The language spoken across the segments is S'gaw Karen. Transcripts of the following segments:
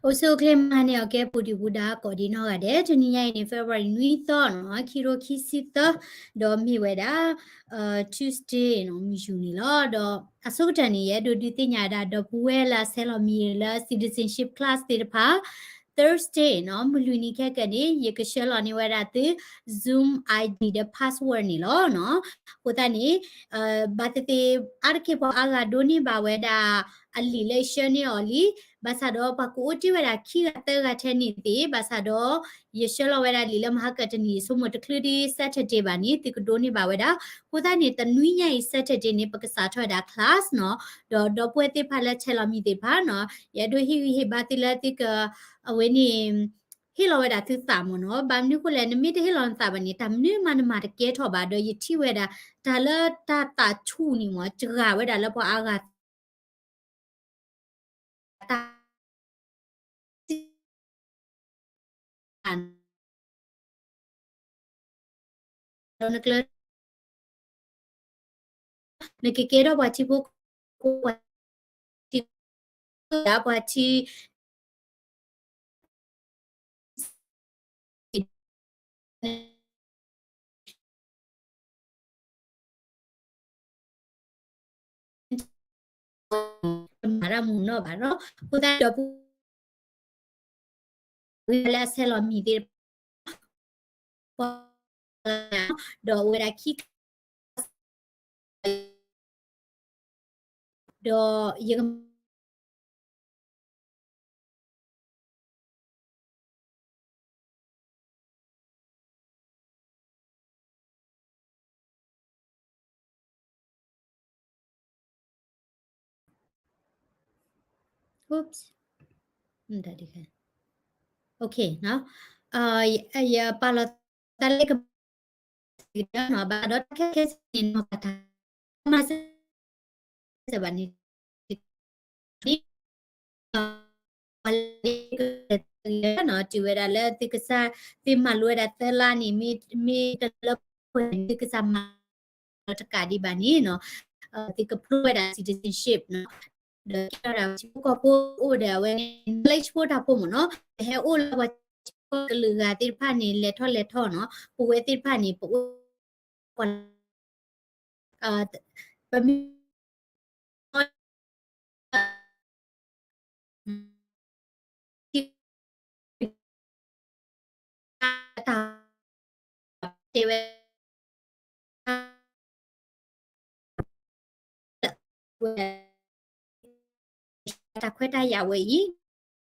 အိၣ်ဆူၣ်အိၣ်ချ့မၤန့ၢ်အီၤကဲ ပူၤဒံးပူၤဒါကိးဒံးနီၢ်ဂၤဒဲး, တနံၤညါအံၤန့ၣ် February နွံသီနီၤ, ခံရိခံဆံသၢ, ဒီးမ့ၢ်ဝဲဒၣ် Tuesday နီၤ, မုၢ်ယူၤန့ၣ်လီၤ. ဒီးအဆိကတၢၢ်န့ၣ် ယအဲၣ်ဒိးဒုးသ့ၣ်ညါဒၣ် ဒီပုၢ်ဝဲၢ်လၢအဆဲးလီၤမံၤလၢ citizenship class သ့ၣ်တဖၣ် Thursday နီၤ, မုၢ်လွံၢ်နံၤခဲကနံၣ် ယကဆှၢလီၤန့ၢ်ဝဲဒၣ်သု Zoom I D ဒီး password န့ၣ်လီၤနီၤ. အဃိသတးန့ၣ် ဘၣ်သ့ၣ်သ့ၣ် အါတက့ၢ်ပှၤအါဂၤဒိးန့ၢ်ဘၣ်ဝဲဒၣ် အလံာ်လၢယဆှၢန့ၢ်အီၤလံ, ဘၣ်ဆၣ်ဒီးပှၤကအိၣ်တ့ၢ်ဝဲဒၣ်ခံဂၤသၢဂၤထဲန့ၣ်သ့ၣ်, ဘၣ်ဆၣ်ဒီး ယဆှၢလီၤဝဲဒၣ်လံာ်လၢမဟါကတနံၤ ဆိကမိၣ်တချုးဒံး Saturday ဘၣ်န့ၣ် သုကဒိးန့ၢ်ဘၣ်ဝဲဒၣ်. အဃိသတးန့ၣ် တနွံညါအံၤ Saturday န့ၣ် ပကစးထီၣ်ဝဲဒၣ် class နီၤ, ဒီးဒီပုၢ်ဝဲၢ်သ့ၣ်တဖၣ်လၢဆဲးလီၤမံၤသ့ၣ်တဖၣ်နီၤ, ယအဲၣ်ဒိးဟ့ၣ်ဂံၢ်ဟ့ၣ်ဘါသုလၢသုက အဝဲန့ၣ် ဟ့ၣ်လီၤဝဲဒၣ်သုသးမ့ၢ်နီၤ. ဘၣ်မနုၤအဃိလဲၣ်, နမ့ၢ်တဟ့ၣ်လီၤနသးဘၣ်န့ၣ် တၢ်မနုၤမးနမၤတကဲထီၣ်ဘၣ်, ဒီးယထံၣ်ဝဲဒၣ် တၢ်လၢတၢ်သးဆူၣ်န့ၣ်မ့ၢ် စှၤဝဲဒၣ်လၢပှၤအါဂၤ တၢ် ဒီးနကျၢၤ နကကဲထီၣ်ပှၤထံဖိကီၢ်ဖိ ပှၤထံ ပှၤထံ မၤတၢ်မုာ်နီၢ်ဘၣ်နီၤ. အဃိသတးဒီး လၢအဆဲးလီၤမံၤသ့ၣ်တဖၣ် ဒီးအိၣ်ဝဲဒၣ်ခံ ဒီးယက Oops. မတၤဒ်လဲၣ်. Okay နီၤ. ယပာ်လီၤသးလၢကမၤ နီၤ, ဘၣ်ဒီးတၢ်ခဲခဲဆ့န့ၣ် နီၢ်ကစၢ်တၢ် မၤစၢၤဘၣ်န့ၣ် နီၤ, တုၤဝဲဒၣ်လၢသုကစၢ် သုမၤလိဝဲဒၣ်သၢလါန့ၣ် မ့ၢ် မ့ၢ်တလၢပှဲၤန့ၣ် သုကစၢ်မၤ ဒီးတကးဒံးဘၣ်န့ၣ်နီၤ, သုကဖျိဝဲဒၣ် citizenship နီၤ, ဒီးကဲထီၣ်ဒၣ်ထံဖိကီၢ်ဖိအိၣ်ဒီးအဝဲန့ၣ် knowledge ဖိတၢ်ဖိမ့ၢ်နီၤ, ပဟဲအိၣ်လၢပှၤထံဖိကီၢ်ဖိကလုာ်ဂၤသ့ၣ်တဖၣ်န့ၣ် လဲၤထီၣ်လဲၤထီနီၤ, ပဝဲသ့ၣ်တဖၣ်န့ၣ် ပအိၣ် ပမ့ၢ် တၢ်ခွဲးတၢ်ယာ်ဝဲအံၤ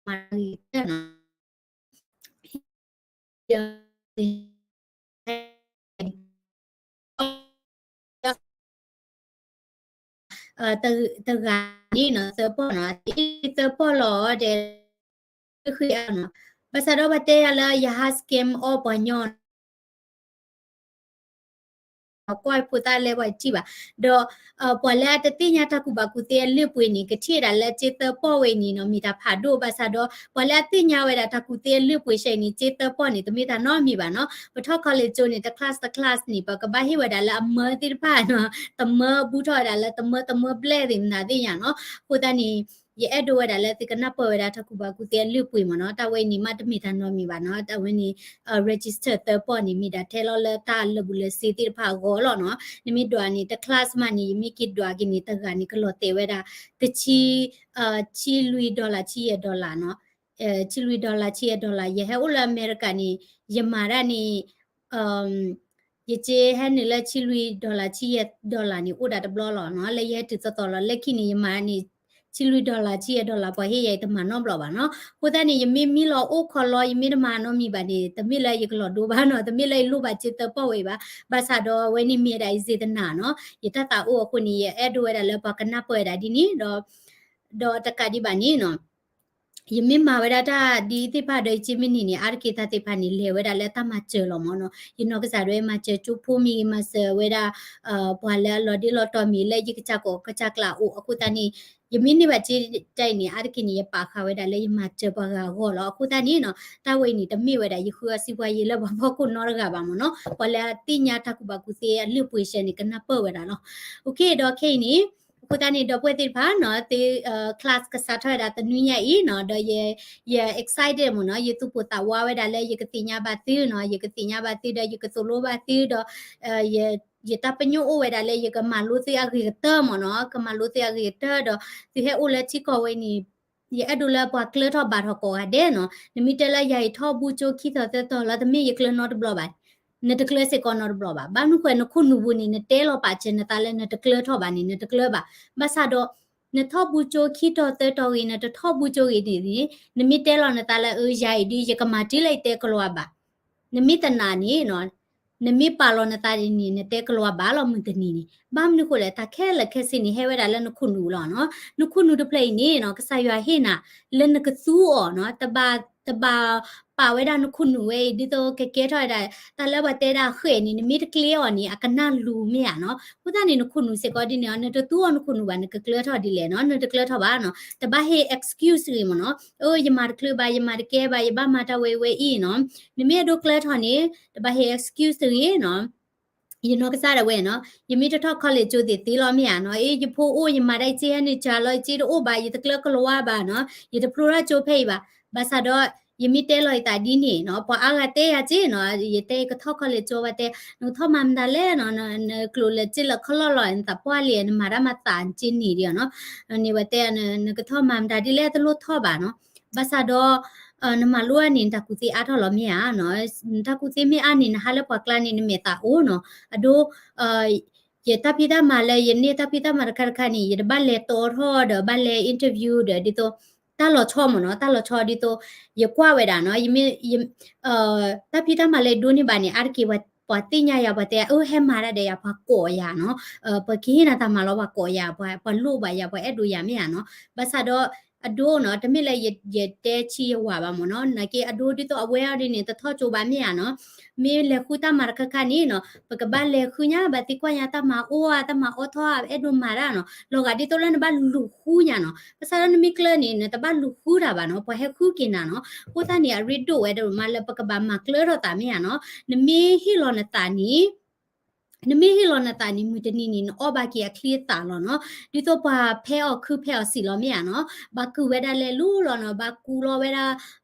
မၤဂ့ၤနီၤ တဂၤန့ၣ်နီၤ သၢပီၢ်နီၤ, သၢပီၢ်လီၤဒီး ဃ့အါနီၤ, ဘၣ်ဆၣ်ဒီးပှၤတဲယၤလၢယဟး scam အီၣ်ပှၤညီနီၤ, ကွၢ်ဖိသၣ်လဲပှၤထံၣ်ဘၣ်, ဒီး ပှၤလၢအတသ့ၣ်ညါတၢ်ကူၣ်ဘၣ်ကူၣ်သ့အလုၢ်အပှ့ၤန့ၣ် ကထံၣ်ဝဲဒၣ်လၢကၠ့သၢပီၢ်ဝဲအံၤန့ၣ်နီၤ မ့ၢ်တၢ်ဖးဒိၣ်, ဘၣ်ဆၣ်ဒီး ပှၤလၢအသ့ၣ်ညါဝဲဒၣ်တၢ်ကူၣ်သ့အလုၢ်အပှ့ၤဆဲအံၤန့ၣ် ကၠ့သၢပီၢ်န့ၣ် တမ့ၢ်တၢ်နီတမံၤဘၣ်နီၤ, ပထီၣ် college ကၠိန့ၣ် တ class တ class န့ၣ် ပကဘၣ်ဟ့ၣ်ဝဲဒၣ်လၢအမၢသ့ၣ်တဖၣ်နီၤ, တမၢဘူးထီၣ်ဝဲဒၣ်လၢတမၢတမၢဘျဲၣ်သ့ၣ်မနုၤသ့ၣ်ညါနီၤ, အဃိသတးန့ၣ် ယအဲၣ်ဒိးဝဲဒၣ်လၢသုကနၢ်ပၢၢ်ဝဲဒၣ်တၢ်ကူၣ်ဘၣ်ကူၣ်သ့အလုၢ်အပှ့ၤမ့ၢ်နီၤ, တၢ်ဝဲအံၤန့ၣ်မ့ၢ်တမ့ၢ်တၢ်နီတမံၤဘၣ်နီၤ, တၢ်ဝဲန့ၣ် register သၢပီၢ်န့ၣ် မ့ၢ်ဒၣ်ထဲလီၤလၢတၢ်လၢာ်ဘူၣ်လၢာ်စ့သ့ၣ်တဖၣ်အဂီၢ်လီၤနီၤ, နမ့ၢ်ဒွးန့ၣ် တ class မးန့ၣ် ယမ့ၢ်က့ၤဒွးက့ၤန့ၣ် တဂၤန့ၣ် ကလီၤတဲာ်ဝဲဒၣ် တဆံ ဆံလွံၢ် dollar ဆံယဲၢ် dollar နီၤ, ဆံလွံၢ် dollar ဆံယဲၢ် dollar ယဟဲအိၣ်လၢအမဲရကၤန့ၣ် ယမၤတၢ်န့ၣ် ယက့ဟဲနုာ်လၢဆံလွံၢ် dollar ဆံယဲၢ် dollar န့ၣ် အိၣ်ဒၣ်တဘျီလီၤနီၤ, လၢယဟဲတုၤသီသီလီၤ, လၢခံန့ၣ် ယမၤန့ၣ် ဆံလွံၢ် dollar ဆံယဲၢ် dollar ပှၤဟ့ၣ်ယၤအံၤတမၤနီတဘျီဘၣ်နီၤ, အဃိသတးန့ၣ် ယမ့ၢ်မံလီၤအိၣ်ခိးလီၤ ယမ့ၢ်တမၤနီတမံၤဘၣ်န့ၣ် တမ့ၢ်လၢယကလီၤဒိဘၣ်နီၤ, တမ့ၢ်လၢယလိၣ်ဘၣ်ကၠ့သၢပီၢ်ဝဲအံၤဘၣ်, ဘၣ်ဆၣ်ဒီးအဝဲန့ၣ်မ့ၢ်ဒၣ်ယစ့တနာ်နီၤ, ယတၢ်သးအိၣ်အဃိန့ၣ် ယအဲၣ်ဒိးဝဲဒၣ်လၢပှၤကနၢ်ပၢၢ်ဝဲဒၣ်ဒ်န့ၣ်ဒီး ဒီးတကးဒံးဘၣ်န့ၣ်နီၤ ယမ့ၢ်မၤဝဲဒၣ်တၢ်ဒ်သ့ၣ်တဖၣ်ဒီး ယက့မ့ၢ်န့ၢ်န့ၣ် အါတက့ၢ်တၢ်သ့ၣ်တဖၣ်န့ၣ် လဲၤဝဲဒၣ်လၢတၢ်မၤစၢၤလီၤမ့ၢ်နီၤ, ယနီၢ်ကစၢ်ဒၣ်ဝဲမၤစၢၤကၠိဖိမ့ၢ်ဂ့ၤ မၤစၢၤဝဲဒၣ် ပှၤလၢအလီၤဒ့လီၤတီၤမ့ၢ်ဂ့ၤ လၢယကစၢ်ကီၢ်ကစၢ်ကျါအိၣ်အဃိသတးန့ၣ် ယမ့ၢ်န့ၢ်ဘၣ်ကၠ့တၢ်အံၤန့ၣ် အါတက့ၢ်န့ၣ် ယပာ်ဃာ်ဝဲဒၣ်လၢယမၤစၢၤပှၤဂၤအဂီၢ်လီၤ, အဃိသတးန့ၣ်နီၤ တၢ်ဝဲအံၤန့ၣ် တမ့ၢ်ဝဲဒၣ်ယဃုအီၣ်စံးပှၤယဲလၢပှၤဖီခိၣ်နီတဂၤဘၣ်မ့ၢ်နီၤ, ပှၤလၢအသ့ၣ်ညါတၢ်ကူၣ်ဘၣ်ကူၣ်သ့အလုၢ်အပှ့ၤဆဲန့ၣ် ကနၢ်ပၢၢ်ဝဲဒၣ်လီၤ, okay ဒီးခဲအံၤန့ၣ် အဃိသတးန့ၣ် ဒီပုၢ်ဝဲၢ်သ့ၣ်တဖၣ်နီၤ သု class ကစးထီၣ်ဝဲဒၣ်တနွံညါအံၤနီၤ ဒီးယ ယ excited မ့ၢ်နီၤ ယသူၣ်ပိၢ်သးဝးဝဲဒၣ်လၢယကသ့ၣ်ညါဘၣ်သုနီၤ ယကသ့ၣ်ညါဘၣ်သုဒီးယကသိၣ်လိဘၣ်သုဒီး ယတၢ်ပညိၣ်အိၣ်ဝဲဒၣ်လၢယကမၤလိသုအဂ့ၤကတၢၢ်မ့ၢ်နီၤ ကမၤလိသုအဂ့ၤကတၢၢ်ဒီး သုဟဲအိၣ်လၢထံကီၢ်ဝဲန့ၣ် ယအဲၣ်ဒိးလၢပှၤကျၢထီၣ်ဘၣ်ထီၣ်ကိးဂၤဒဲးနီၤ နမ့ၢ်တဲလၢယၤအံၤထီၣ်ဘူးကၠိခံထီၣ်သၢထီၣ်လီၤ တမ့ၢ်ယကျၢနီတဘျီဘၣ် နတကျၢစ့ၢ်ကီးနီတဘျီဘၣ် ဘၣ်မနုၤဃိ နခိၣ်နူာ်ပူၤန့ၣ် နတဲလီၤပာ်စၢၤနသးလၢနတကျၢထီၣ်ဘၣ်န့ၣ် နတကျၢဘၣ် ဘၣ်ဆၣ်ဒီး နထီၣ်ဘူးကၠိခံထီၣ်သၢထီၣ်ဂ့ၤ နတထီၣ်ဘူးကၠိဂ့ၤန့ၣ် နမ့ၢ်တဲလီၤနသးလၢ အၢ ယၤအံၤဒ်ယကမၤတုၤလၢယတဲကလီၤဘၣ် နမ့ၢ်တနာ်န့ၣ်နီၤ နမ့ၢ်ပာ်လီၤနသးဒ်န့ၣ် နတဲကလီၤဘၣ်လီၤမုၢ်တနံၤန့ၣ် ဘၣ်မနုၤဃိလဲၣ် တၢ်ခဲလၢာ်ခဲဆ့န့ၣ် ဟဲဝဲဒၣ်လၢနခိၣ်နူာ်လီၤနီၤ နခိၣ်နူာ်တဖျၢၣ်အံၤန့ၣ်နီၤ ကစၢ်ယွၤဟ့ၣ်နၤ လၢနကသူအီၤနီၤ တဘၣ် တဘၣ်ပာ်ဝဲဒၣ်နခိၣ်နူာ်ဝဲအံၤ ဒ်သိးကကဲထီၣ်ဝဲဒၣ် တၢ်လၢပှၤတဲဒၣ်ဃဲၣ်န့ၣ် နမ့ၢ်တကျဲအီၤန့ၣ် အကနၣ်လူၤမ့ၢ်ဧါနီၤ အဃိသတးန့ၣ် နခိၣ်နူာ်စ့ၢ်ကီးဒ်န့ၣ် နတသူအီၤနခိၣ်နူာ်ဘၣ် နကကျၢထီၣ်ဒ်လဲၣ်နီၤ နတကျၢထီၣ်ဘၣ်နီၤ တဘၣ်ဟ့ၣ် excuse တဂ့ၤမ့ၢ်နီၤ အိ ယမၤတချုးဘၣ် ယမၤတကဲဘၣ် ယဘၣ်မၤတၢ်ဝဲအံၤဝဲအံၤနီၤ နမ့ၢ်အဲၣ်ဒိးကျၢထီၣ်န့ၣ် တဘၣ်ဟ့ၣ် excuse တဂ့ၤနီၤ ယနီၢ်ကစၢ်ဒၣ်ဝဲနီၤ ယမ့ၢ်တထီၣ် college ကၠိသ့ၣ်သ့လီၤမ့ၢ်ဧါနီၤ အ့ ယဖိအိၣ် ယမၤဒၣ်အစ့ဟဲနုာ်စှၤလီၤ ယစ့တအိၣ်ဘၣ် ယတကျၢကလီၤဝါဘၣ်နီၤ ယတဖျိထီၣ်ကၠိဖဲအံၤဘၣ် ဘၣ်ဆၣ်ဒီး ယမ့ၢ်တဲလီၤယသးဒ်န့ၣ်နီၤ ပှၤအါဂၤတဲယၤစ့နီၤ ယတဲယကထီၣ် college ကၠိ ဘၣ်တဲ နကထီၣ်မၤမတၤလဲၣ်နီၤ နကျိၤလၢစ့လၢခီၣ်လီၢ်လီၤ နသးပှၢ်လံ နမၤတၢ်မၤသးစ့န့ၣ်ဒံးနီၤ န့ၣ်ဝဲတဲ နကထီၣ်မၤမတၤဒ်လဲၣ် တလိၣ်ထီၣ်ဘၣ်နီၤ ဘၣ်ဆၣ်ဒီး နမၤလိအန့ၣ် နတၢ်ကူၣ်သ့အါထီၣ်လီၤမ့ၢ်ဧါနီၤ နတၢ်ကူၣ်သ့မ့ၢ်အါန့ၣ် နဟးလၢပှၤကျါန့ၣ် နမဲာ်သၣ်အိၣ်နီၤ အဒိ ယတၢ်ဖံးတၢ်မၤလၢယန့ၢ်တၢ်ဖံးတၢ်မၤတခါတခါန့ၣ် ယတဘၣ်လဲၤတီထီၣ်ဒီးဘၣ်လဲၤ interview ဒီးဒ်သိး တၢ်လီၤဆီမ့ၢ်နီၤ တၢ်လီၤဆီဒ်သိး ယကွၢ်ဝဲဒၣ်နီၤ ယမ့ၢ် တၢ်ဖံးတၢ်မၤလၢယဒိးန့ၢ်ဘၣ်န့ၣ် အါတက့ၢ်ပှၤသ့ၣ်ညါယၤ ပှၤတဲ အၢ ဟဲမၤတၢ်ဒီးယၤ ပှၤကိးယၤနီၤ ပှၤကဟ့ၣ်နၤတၢ်မၤလီၤ ပှၤကိးယၤ ပှၤလိၣ်ဘၣ်ယၤ ပှၤအဲၣ်ဒိးယၤမ့ၢ်ဧါနီၤ ဘၣ်ဆၣ်ဒီး အဒိနီၤ တမ့ၢ်လၢယတဲဆံးယဝၤဘၣ်မ့ၢ်နီၤ နာ်က့အဒိဒ်သိးအဝဲအီၤဒ်န့ၣ် တထီၣ်ကၠိဘၣ်မ့ၢ်ဧါနီၤ မ့ၢ်လဲၤဃုတၢ်မၤတခါခါန့ၣ်နီၤ ပကဘၣ်လဲၤဃုညါ ဘၣ်သံကွၢ်ညါတၢ်မၤအိၣ်ဧါ တၢ်မၤအိၣ်ထီၣ် အဲၣ်ဒိးမၤတၢ်နီၤ လီၤဂာ်ဒ်သိးလၢနဘၣ်လူၤဃုညါနီၤ ဘၣ်ဆၣ်ဒီးနမ့ၢ်ကျၢန့ၣ် နတဘၣ်လူၤဃုတၢ်ဘၣ်နီၤ ပှၤဟဲဃုက့ၤနၤနီၤ အဃိသတးန့ၣ် အရ့ဒိၣ်ဝဲဒၣ်မးလၢပကဘၣ်မၤကျၢထီၣ်သးမ့ၢ်ဧါနီၤ နမ့ၢ်ဟ့ၣ်လီၤနသးန့ၣ် နမ့ၢ်ဟ့ၣ်လီၤနသးန့ၣ် မုၢ်တနံၤန့ၣ် နအီၣ်ဘၣ်က့ၤအချံအသၣ်လီၤနီၤ ဒ်သိးပှၤဖဲအီၣ်ခုဖဲအီၣ်စံာ်လီၤမ့ၢ်ဧါနီၤ ဘၣ်ကုၢ်ဝဲဒၣ်လဲၤလူၤလီၤနီၤ ဘၣ်ကူးလီၤဝဲဒၣ်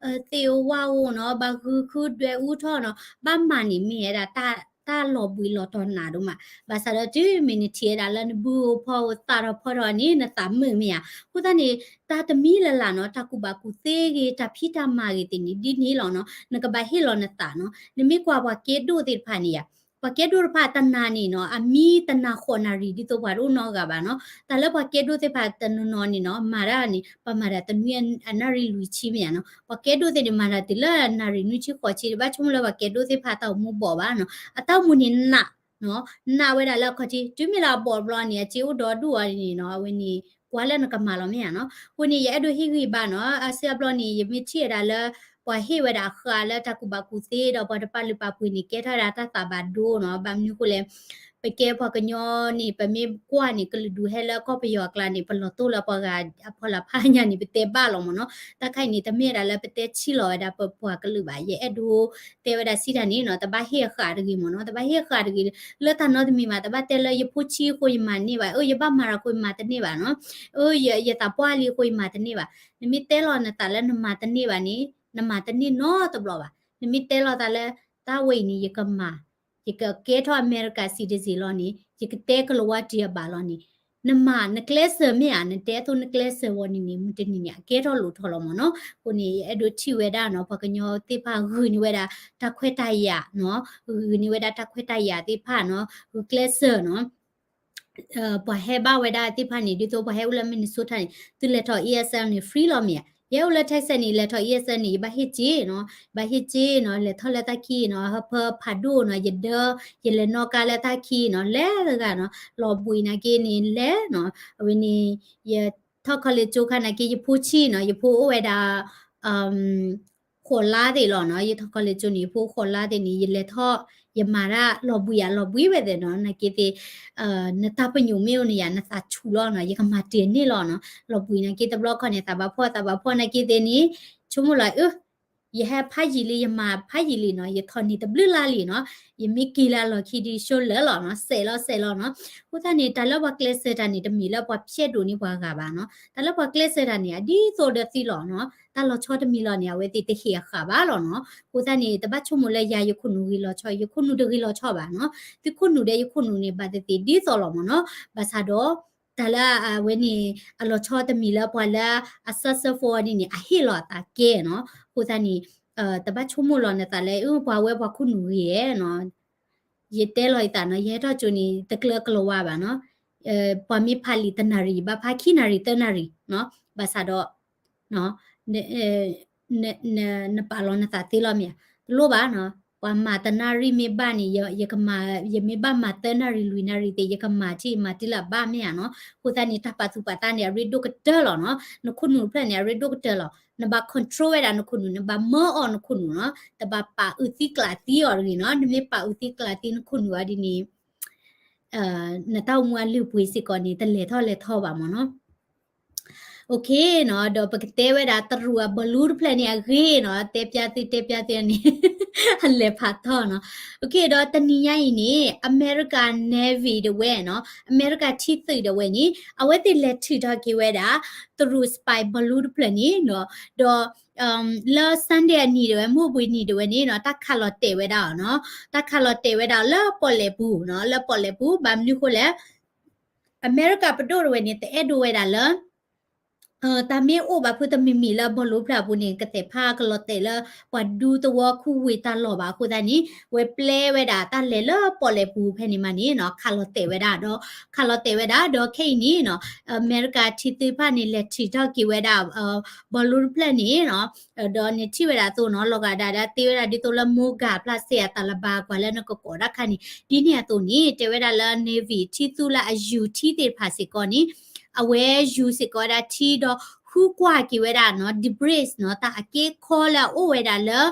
သ့ၣ်ဧိၤဝၣ်ဧိၤနီၤ ဘၣ်ဂုာ်ဃုဒွဲၣ်အူထီၣ်နီၤ ဘၣ်မၤန့ၣ်မ့ၢ်ဝဲဒၣ် တၢ်လီၤဘှံးလီၤတီၤနးဒိၣ်မး ဘၣ်ဆၣ်ဒီးတုၤမ့ၢ်နထံၣ်ဝဲဒၣ်လၢနဘုဧိၤဖီဧိၤသၣ်ထီၣ်ဖီထီၣ်န့ၣ် နသးမုာ်မ့ၢ်ဧါ အဃိသတးန့ၣ် တၢ်တမံၤလၢ်လၢ်နီၤ တၢ်ကူၣ်ဘၣ်ကူၣ်သ့ဂ့ၤ တၢ်ဖံးတၢ်မၤဂ့ၤသ့ၣ်န့ၣ် ဒ်န့ၣ်လီၤနီၤ နကဘၣ်ဟ့ၣ်လီၤနသးနီၤ နမ့ၢ်ကွၢ်ပှၤကဲဒိၣ်သ့ၣ်တဖၣ်န့ၣ်ယါ ပှၤကဲဒိၣ်တဖၣ်တနၤန့ၣ်နီၤ အမံတနၤဃိးနၣ်ရံၣ် ဒ်သိးပှၤတအိၣ်နီတဂၤဘၣ်နီၤ တၢ်လၢပှၤကဲဒိၣ်သ့ၣ်တဖၣ်တနီၤနီၤန့ၣ်နီၤ မၤတၢ်န့ၣ် ပှၤမၤတၢ်တနွံအနၣ်ရံၣ်လွံၢ်ဆံမ့ၢ်ဧါနီၤ ပှၤကဲဒိၣ်သ့ၣ်န့ၣ် မၤတၢ်တုၤလၢနၣ်ရံၣ်နွံဆံဃိးဆံ ဘၣ်ဆိကမိၣ်လၢပှၤကဲဒိၣ်သ့ၣ်တဖၣ်တၢ်အိၣ်မူဘီၣ်ဘၣ်နီၤ အတၢ်အိၣ်မူန့ၣ်နး နးဝဲဒၣ်လၢအခီၣ်ထံး တုၤမ့ၢ်လၢအဘီၣ်တဘျီန့ၣ် အစ့အိၣ်ဒီဒူၣ်အီၤန့ၣ်နီၤ အဝဲန့ၣ် ကွၢ်လၢနကမၤလီၤမ့ၢ်ဧါနီၤ အဃိန့ၣ် ယအဲၣ်ဒိးဟ့ၣ်ဂံၢ်ဘါနီၤ အါစုအါဘျီန့ၣ် ယမ့ၢ်ထံၣ်ဝဲဒၣ်လၢ ပှၤဟ့ၣ်ဝဲဒၣ်အဃၢၤလၢတၢ်ကူၣ်ဘၣ်ကူၣ်သ့ဒီးပှၤတပာ်လုၢ်ပာ်ပှ့ၤန့ၣ် ကဲထီၣ်ဝဲဒၣ်တၢ်သးဘၣ်ဒိနီၤ ဘၣ်မနုၤအဃိလဲၣ် ပကဲပှၤကညီန့ၣ် ပမ့ၢ်ကွၢ်န့ၣ် ကလုာ်ဒူၣ်ဟဲလၢကီၢ်ပယီၤအကျါန့ၣ် ပလီၤတိၢ်လၢပှၤဂၤအဖီလာ်ဖးညါန့ၣ် ပတဲဘၣ်လီၤမ့ၢ်နီၤ တၢ်ခါအံၤန့ၣ် တမ့ၢ်ဝဲဒၣ်လၢပတဲဆံးလီၤဝဲဒၣ်ပပှၤကလုာ်ဘၣ် ယအဲၣ်ဒိးတဲဝဲဒၣ်စံးတၢ်န့ၣ်နီၤ တဘၣ်ဟ့ၣ်အဃၢၤတဂ့ၤမ့ၢ်နီၤ တဘၣ်ဟ့ၣ်အဃၢၤတဂ့ၤ လၢတၢ်နီတမံၤဘၣ် တဘၣ်တဲလၢယဖိဆံးအဃိယမၤတန့ၢ်ဘၣ် အၢ ယဘၣ်မၤတၢ်အဃိယမၤတန့ၢ်ဘၣ်နီၤ အၢ ယသးပှၢ်လံအဃိယမၤတန့ၢ်ဘၣ် နမ့ၢ်တဲလီၤနသးလၢနမၤတန့ၢ်ဘၣ်န့ၣ် နမၤတန့ၢ်နီတဘျီဘၣ် နမ့ၢ်တဲလီၤသးလၢ တၢ်ဝဲအံၤန့ၣ် ယကမၤ ယကကဲထီၣ် America citizen လီၤန့ၣ် ယကတဲကလီၤဝါတံၢ်အဘၣ်လီၤန့ၣ် နမၤနကျဲးစၢးမ့ၢ်ဧါ နတဲအသိးနကျဲးစၢးဝဲန့ၣ်န့ၣ် မုၢ်တနံၤန့ၣ် အကဲထီၣ်လိၣ်ထီၣ်လီၤမ့ၢ်နီၤ အဃိန့ၣ် ယအဲၣ်ဒိးထံၣ်ဝဲဒၣ်နီၤ ပှၤကညီသ့ၣ်တဖၣ်ဂုာ်န့ၢ်ဝဲဒၣ်တၢ်ခွဲးတၢ်ယာ်နီၤ ဂုာ်န့ၢ်ဝဲဒၣ်တၢ်ခွဲးတၢ်ယာ်သ့ၣ်တဖၣ်နီၤ ဂုာ်ကျဲးစၢးနီၤ ပှၤဟဲဘၣ်ဝဲဒၣ်သ့ၣ်တဖၣ်န့ၣ် ဒ်သိးပှၤဟဲအိၣ်လၢ Minnesota န့ၣ် သုလဲၤထီၣ် E S L န့ၣ် free လီၤမ့ၢ်ဧါ ယဟဲအိၣ်လၢ Texas န့ၣ် လဲၤထီၣ် E S L န့ၣ် ယဘၣ်ဟ့ၣ်စ့နီၤ ဘၣ်ဟ့ၣ်စ့နီၤ လဲၤထီၣ်လၢတၢ်ခံနီၤ ဟၢဖၢဖးဒိၣ်နီၤ ယဒၢ ယလဲၤနီၣ်ကါလၢတၢ်ခံနီၤ လဲၤတဂၤနီၤ လီၤဘှံးနာ်က့န့ၣ် လဲၤနီၤ အဝဲန့ၣ် ယထီၣ် college ကၠိခါနာ်က့ ယဖိဆံးနီၤ ယဖိအိၣ်ဝဲဒၣ် ဃိးလါသ့ၣ်လီၤနီၤ ယထီၣ် college ကၠိန့ၣ် ယဖိဃိးလါသ့ၣ်န့ၣ် ယလဲၤထီၣ် ယမၤတၢ်လီၤဘှံးယၤလီၤဘှံးဝဲသ့ၣ်နီၤ နာ်က့သ့ၣ် နတၢ်ပညိၣ်မ့ၢ်အိၣ်န့ၣ်ယၤ နသးဆူၣ်လီၤနီၤ ယကမၤတ့ၢ်န့ၢ်လီၤနီၤ လီၤဘှံးနာ်က့တဘျီခီန့ၣ် သးဘၣ်ဖှီၣ်သးဘၣ်ဖှီၣ်နာ်က့သ့ၣ်န့ၣ် ဆိကမိၣ်လီၤ အၢ ယဟဲဖးယံာ်လံ ယမၤဖးယံာ်လံနီၤ, ယထီၣ်န့ၢ်တဘျုးလါလံနီၤ, ယမ့ၢ်က့ၤလၢအလီၢ်ခံဒ်ဆိလၢာ်လီၤနီၤ, စဲးလီၤစဲးလီၤနီၤ. အဃိသတးန့ၣ် တၢ်လၢပှၤကျဲးစၢးတၢ်န့ၣ် တမ့ၢ်လၢပှၤဖျဲးဒိၣ်န့ၢ်ပှၤဂၤဘၣ်နီၤ. တၢ်လၢပှၤကျဲးစၢးတၢ်န့ၣ် အဒ်သိးဒီးသံလီၤနီၤ. တၢ်လီၤဆီတမံၤလီၤန့ၣ် အဝဲသ့ၣ်တဟ့ၣ်အဃာ်ဘၣ်လီၤနီၤ. အဃိသတးန့ၣ် တဘၣ်ဆိကမိၣ်လၢယၤယခိၣ်နူာ်ဂ့ၤလီၤဆီ, ယခိၣ်နူာ်တဂ့ၤလီၤဆီဘၣ်နီၤ. သုခိၣ်နူာ်ဒီးယခိၣ်နူာ်န့ၣ် ဘၣ်သ့ၣ်သ့ၣ်ဒ်သိးလီၤမ့ၢ်နီၤ. ဘၣ်ဆၣ်ဒီး တၢ်လၢအဝဲန့ၣ် အလီၤဆီတမံၤလၢပှၤလၢအ successful ဒ်န့ၣ် အဟ့ၣ်လီၤအသးကဲနီၤ. အဃိသတးန့ၣ် တဘၣ်ဆိကမိၣ်လီၤနသးလၢ အၢ ပှၤဝဲပှၤခိၣ်နူာ်ဂ့ၤဧါနီၤ. ယတဲလီၤယသးနီၤ, ယဟဲထီၣ်ကၠိန့ၣ် တကျၢၤကလီၤဝါဘၣ်နီၤ. ပှၤမ့ၢ်ဖးလံာ်တနၣ်ရံၣ် ယဘၣ်ဖးခံနၣ်ရံၣ်သၢနၣ်ရံၣ်နီၤ. ဘၣ်ဆၣ်ဒီး နပာ်လီၤနသးသ့လီၤမ့ၢ်ဧါ, တလိၣ်ဘၣ်နီၤ. ပှၤမၤတနၣ်ရံၣ်မ့ၢ်ဘၣ်န့ၣ် ယမ့ၢ်ဘၣ်မၤသၢနၣ်ရံၣ်လွံၢ်နၣ်ရံၣ်သ့ၣ် ယကမၤထံၣ်မၤတံၢ်လၢအဘၣ်မ့ၢ်ဧါနီၤ. အဃိသတးန့ၣ် တၢ်ပာ်သူၣ်ပာ်သးန့ၣ် အရ့ဒိၣ်ကတၢၢ်လီၤနီၤ. နခိၣ်နူာ်တဖျၢၣ်န့ၣ် အရ့ဒိၣ်ကတၢၢ်လီၤ. နဘၣ် control ဝဲဒၣ်နခိၣ်နူာ်, နဘၣ်မၢအီၣ်နခိၣ်နူာ်နီၤ. တဘၣ်ပာ်အုးသံကျးသံအီၤတဂ့ၤနီၤ. နမ့ၢ်ပာ်အုးသံကျးသံနခိၣ်နူာ်အီၤဒ်န့ၣ် နတၢ်အိၣ်မူအလုၢ်အပှ့ၤစ့ၢ်ကီးန့ၣ် တလဲၤထီၣ်လဲၤထီဘၣ်မ့ၢ်နီၤ. Okay နီၤ, ဒီးပကတဲဝဲဒၣ်တရူးအ balloon တဖျၢၣ်န့ၣ်အဂ့ၢ်နီၤ, တဲပျါသု တဲပျါသုန့ၣ် အလဲၤဖးထီနီၤ. Okay ဒီးတနံၤညါအံၤန့ၣ် America Navy တဝဲနီၤ, America ထံသုးတဝဲန့ၣ် အဝဲသ့ၣ်လဲၤထုးထီၣ်က့ၤဝဲဒၣ် တရူး spy balloon တဖျၢၣ်န့ၣ်နီၤ, ဒီး လၢ Sunday အနံၤတဝဲ မုၢ်အိၣ်ဘှံးနံၤတဝဲန့ၣ်နီၤ, တၢ်ခးလီၤတဲာ်ဝဲဒၣ်အီၤနီၤ, တၢ်ခးလီၤတဲာ်ဝဲဒၣ်လၢပီၣ်လဲၣ်ပူၤနီၤ, လၢပီၣ်လဲၣ်ပူၤ, ဘၣ်မနုၤဃိလဲၣ် အမဲရကၤပဒိၣ်တဝဲန့ၣ် တအဲၣ်ဒိးဝဲဒၣ်လၢ တၢ်မ့ၢ်အိၣ်ဘၣ်ဖုတမံၤမံၤလၢ balloon ဖျၢၣ်အပူၤန့ၣ် ကသ့ၣ်ဖးကလီၤတဲာ်လၢ ပှၤဒူသဝီခိၣ်ဝ့ၢ်တၢ်လီၢ်ဘၣ်အဃိသတးန့ၣ် ဝဲပျဲဝဲဒၣ်တၢ်လဲၤလၢပီၣ်လဲၣ်ပူၤဖဲန့ၣ်မးန့ၣ်နီၤ, ခးလီၤတဲာ်ဝဲဒၣ်ဒီး ခးလီၤတဲာ်ဝဲဒၣ်ဒီးခဲအံၤန့ၣ်နီၤ, အမဲရကၤထံသ့ၣ်တဖၣ်န့ၣ် လဲၤထုးထီၣ်က့ၤဝဲဒၣ် balloon တဖျၢၣ်န့ၣ်နီၤ, ဒီးနထံၣ်ဝဲဒၣ်အသိးနီၤ, လီၤဂာ်ဒၣ်ဒၣ်သ့ဝဲဒၣ်ဒ်သိးလၢ MOGA ဖျါစ့ၢ်အတၢ်လၢဘၣ်ကွၢ်လၢနကကိးတၢ်ခါန့ၣ် ဒ်န့ၣ်အသိးန့ၣ် တဲဝဲဒၣ်လၢ Navy ထံသူလၢအယူၤထံသ့ၣ်တဖၣ်စ့ၢ်ကီးန့ၣ် အဝဲယူၤစ့ၢ်ကီးဝဲဒၣ်ထံဒီး ဃုကွၢ်က့ၤဝဲဒၣ်နီၤ debris နီၤ, တၢ်အက့အခီလၢအအိၣ်ဝဲဒၣ်လၢ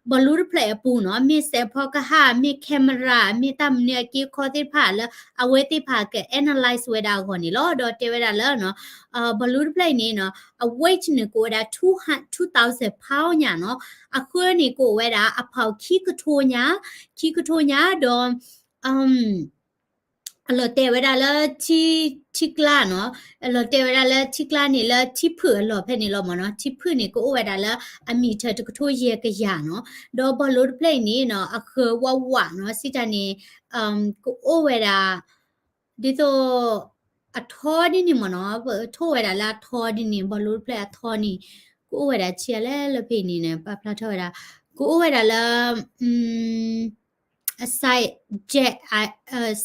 balloon တဖျၢၣ်အပူၤနီၤ, မ့ၢ်စဲးဖီကဟၣ်, မ့ၢ် camera, မ့ၢ်တၢ်မနုၤအက့အခီသ့ၣ်တဖၣ်လၢ အဝဲသ့ၣ်တဖၣ်က analyze ဝဲဒၣ်အဂီၢ်န့ၣ်လီၤ. ဒီးတဲဝဲဒၣ်လၢ balloon တဖျၢၣ်အံၤန့ၣ်နီၤ, အ weight န့ၣ် ကအိၣ်ဝဲဒၣ် two thousand pound ညါနီၤ, အဃၢန့ၣ် ကအိၣ်ဝဲဒၣ် အဖီခံကထိညါ, ခံကထိညါဒီး အလီၤတဲာ်ဝဲဒၣ်လၢ ထံကျါနီၤ, အလီၤတဲာ်ဝဲဒၣ်လၢထံကျါန့ၣ် လၢထံဖုၣ်အလီၢ်ဖဲန့ၣ်လီၤမ့ၢ်နီၤ, ထံဖုၣ်န့ၣ် ကအိၣ်ဝဲဒၣ်လၢအမံၤထၢၣ်တကထိယဲၢ်ကယၤနီၤ, ဒီး balloon တဖျၢၣ်အံၤန့ၣ်နီၤ, အဃၢၤဝးဝးနီၤ, စံးတၢ်န့ၣ် ကအိၣ်ဝဲဒၣ် ဒ်သိး အထီဒ်န့ၣ်မ့ၢ်နီၤ, ထိၣ်ဝဲဒၣ်လၢအထီဒ်န့ၣ်, balloon တဖျၢၣ်အထီန့ၣ် ကအိၣ်ဝဲဒၣ်ဆံးအါလဲၣ်လၢဖဲအံၤန့ၣ် ပာ်ဖျါထီၣ်ဝဲဒၣ်, ကအိၣ်ဝဲဒၣ်လၢ အ size jet,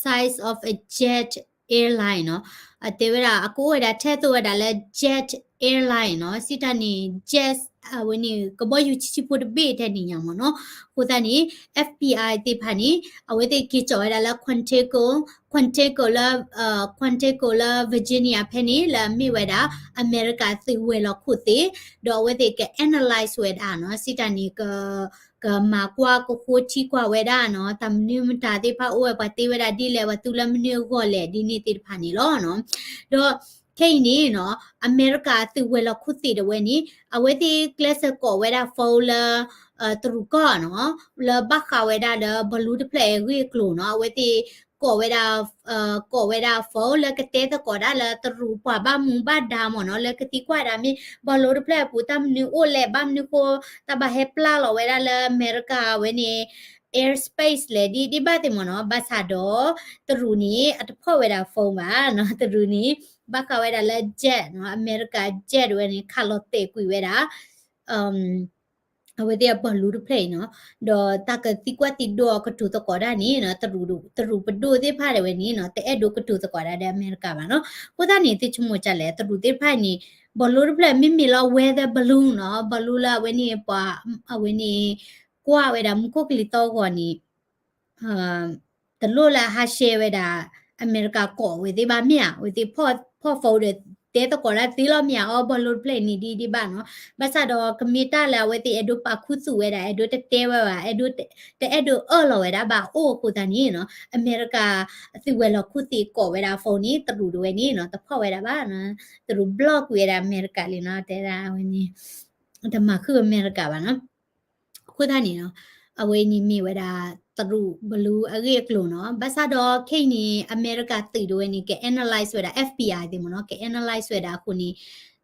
size of a jet airline နီၤ, အတဲဝဲဒၣ် အကအိၣ်ဝဲဒၣ်ထဲသိးဝဲဒၣ်လၢ jet airline နီၤ, စံးတၢ်န့ၣ် jet အဝဲန့ၣ် ကဘီယူၤဆံးဆံးဖိတဘ့ၣ်ထဲန့ၣ်ညါမ့ၢ်နီၤ, အဃိသတးန့ၣ် FBI သ့ၣ်တဖၣ်န့ၣ် အဝဲသ့ၣ်က့ၤကၠီၣ်ဝဲဒၣ်လၢ Quantico, Quantico လၢ Quantico လၢ Virginia ဖဲန့ၣ် လၢအမ့ၢ်ဝဲဒၣ် အမဲရကၤသုးဝဲၤလီၢ်ခိၣ်သ့ၣ်, ဒီးအဝဲသ့ၣ်က analyze ဝဲဒၣ်နီၤ, စံးတၢ်န့ၣ် ကမၤကွၢ်ကဃိထံကွၢ်ဝဲဒၣ်နီၤ, တၢ်မနုၤမတၤသ့ၣ်တဖၣ်အိၣ်ဝဲ ပှၤတ့ဝဲဒၣ်ဒ်လဲၣ်, ပှၤသူလၢမနုၤအဂီၢ်လဲၣ် ဒ်န့ၣ်သ့ၣ်တဖၣ်န့ၣ်လီၤနီၤ. ဒီးခဲအံၤန့ၣ်နီၤ, အမဲရကၤသုးဝဲၤလီၢ်ခိၣ်သ့ၣ်တဝဲန့ၣ် အဝဲသ့ၣ်ကျဲးစၢးကိးဝဲဒၣ် phone လၢ တရူးကီၢ်နီၤ, လၢဘၣ်ဃးဝဲဒၣ်လၢ balloon တဖျၢၣ်အဂ့ၢ်အကျိၤနီၤ, အဝဲသ့ၣ်ကိးဝဲဒၣ် ကိးဝဲဒၣ် phone လၢကတဲသကိးဒၣ်လၢတရူးပှၤဘၣ်မူဘၣ်ဒါမ့ၢ်နီၤ, လၢကသံကွၢ်ဒၣ်မ့ၢ် balloon တဖျၢၣ်အပူၤတၢ်မနုၤအိၣ်လဲၣ်, ဘၣ်မနုၤဃိ တၢ်ဘၣ်ဟဲပျၢ်လီၤဝဲဒၣ်လၢအမဲရကၤဝဲန့ၣ် airspace လဲၣ် ဒ်ဒ်ဘၣ်သ့ၣ်မ့ၢ်နီၤ, ဘၣ်ဆၣ်ဒီး တရူးန့ၣ် အတဖီၣ်ဝဲဒၣ် phone ဘၣ်နီၤ, တရူးန့ၣ် ဘၣ်ဃးဝဲဒၣ်လၢ jet နီၤ, အမဲရကၤ jet ဝဲန့ၣ် ခးလီၤတဲာ်ကွံာ်ဝဲဒၣ် အဝဲသ့ၣ်အ balloon တဖျၢၣ်အံၤနီၤ, ဒီးတၢ်ကသံကွၢ်သံဒိးအကတိၤသကိးဒၣ်န့ၣ်နီၤ, တရူးပဒိၣ်သ့ၣ်တဖၣ်ဒၣ်ဝဲန့ၣ်နီၤ, တအဲၣ်ဒိးကတိၤသကိးဒၣ်ဒီးအမဲရကၤဘၣ်နီၤ. အဃိသတးန့ၣ် သုဆိကမိၣ်ဒ်လဲၣ်, တရူးသ့ၣ်တဖၣ်န့ၣ် balloon တဖျၢၣ်မ့မ့ၢ်လၢ weather balloon နီၤ, balloon လၢအဝဲန့ၣ်ပှၤ အဝဲန့ၣ် ကွၢ်ဝဲဒၣ်မူခိၣ်ကလံၤသီအဂီၢ်န့ၣ် တလိၣ်လၢအဟးရှဲဝဲဒၣ် အမဲရကၤကိးဝဲသ့ၣ်ဘၣ်မ့ၢ်ဧါ, ဝဲသ့ၣ်ဖီၣ် ဖီၣ် phone ဒီးတဲသကိးဒၣ်သ့လီၤမ့ၢ်ဧါ, အီ balloon တဖျၢၣ်အံၤန့ၣ်ဒ်ဒ်ဘၣ်နီၤ. ဘၣ်ဆၣ်ဒီးကမ့ၢ်တၢ်လၢအဝဲသ့ၣ်အဲၣ်ဒိးပာ်ခူသူၣ်ဝဲဒၣ်, အဲၣ်ဒိးတတဲဝဲဘၣ်, အဲၣ်ဒိး တအဲၣ်ဒိးအၢၣ်လီၤဝဲဒၣ်ဘၣ်အိၣ်အဃိသတးန့ၣ်နီၤ, အမဲရကၤသုးဝဲၤလီၢ်ခိၣ်သ့ၣ်ကိးဝဲဒၣ် phone န့ၣ် တရူးတဝဲန့ၣ်နီၤ, တဖီၣ်ဝဲဒၣ်ဘၣ်နီၤ, တရူး block ကွံာ်ဝဲဒၣ်အမဲရကၤလံနီၤ, တဲဒၣ်အဝဲန့ၣ် တမၤဃုာ်အမဲရကၤဘၣ်နီၤ. အဃိသတးန့ၣ်နီၤ အဝဲအံၤန့ၣ်မ့ၢ်ဝဲဒၣ် တရူးဘလူးအဂ့ၢ်အကျိၤနီၤ. ဘၣ်ဆၣ်ဒီးခဲအံၤန့ၣ် အမဲရကၤသုးဒၣ်ဝဲန့ၣ် က analyze ဝဲဒၣ် F B I သ့ၣ်မ့ၢ်နီၤ က analyze ဝဲဒၣ်အဃိန့ၣ်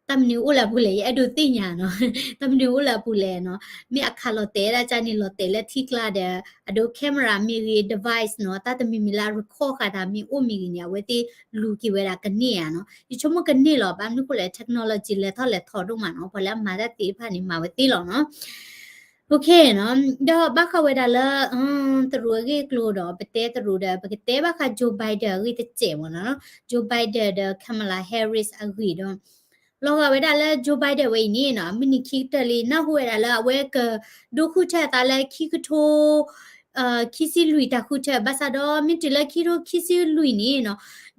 တၢ်မနုၤအိၣ်လၢအပူၤလဲၣ် ယအဲၣ်ဒိးသ့ၣ်ညါနီၤ တၢ်မနုၤအိၣ်လၢအပူၤလဲၣ်နီၤ. မ့ၢ်အခးလီၤတဲာ်ဒၣ်ကန့ၣ် လီၤတဲာ်လၢထံကျါဒီး အဒိ camera မ့ၢ်ဂ့ၤ device နီၤ တၢ်တမံၤမံၤလၢအ record ဃာ်တၢ်မ့ၢ်အိၣ်မ့ၢ်ဂ့ၤန့ၣ် အဝဲသ့ၣ်လူၤက့ၤဝဲဒၣ်ကန့ၢ်ဧါနီၤ. ယဆိကမိၣ်ကန့ၢ်လီၤ ဘၣ်မနုၤဃိလဲၣ် technology လဲၤထီၣ်လဲၤထီဒိၣ်မးနီၤ ပှၤလၢအမၤတၢ်သ့ၣ်တဖၣ်န့ၣ် မၤဝဲသ့လီၤနီၤ. နီၤ ဒီးဘၣ်ဃးဝဲဒၣ်လၢ တရူးအဂ့ၢ်အကျိၤဒီး ပတဲတရူးဒီး ပကတဲဘၣ်ဃး Joe Biden အဂ့ၢ်တစဲးမ့ၢ်နီၤ. Joe Biden ဒီး Kamala Harris အဂ့ၢ်ဒီး လီၤဂာ်ဝဲဒၣ်လၢ Joe Biden ဝဲအံၤန့ၣ်နီၤ မုၢ်နံၤခံကတၢၢ်လံ နၢ်ဟူဝဲဒၣ်လၢအဝဲကဒိၣ်ဃုထၢအသးလၢခံကထိ ခံဆံလွံၢ်တၢ်ဃုထၢ ဘၣ်ဆၣ်ဒီး မ့ၢ်တုၤလၢခံကထိခံဆံလွံၢ်န့ၣ်နီၤ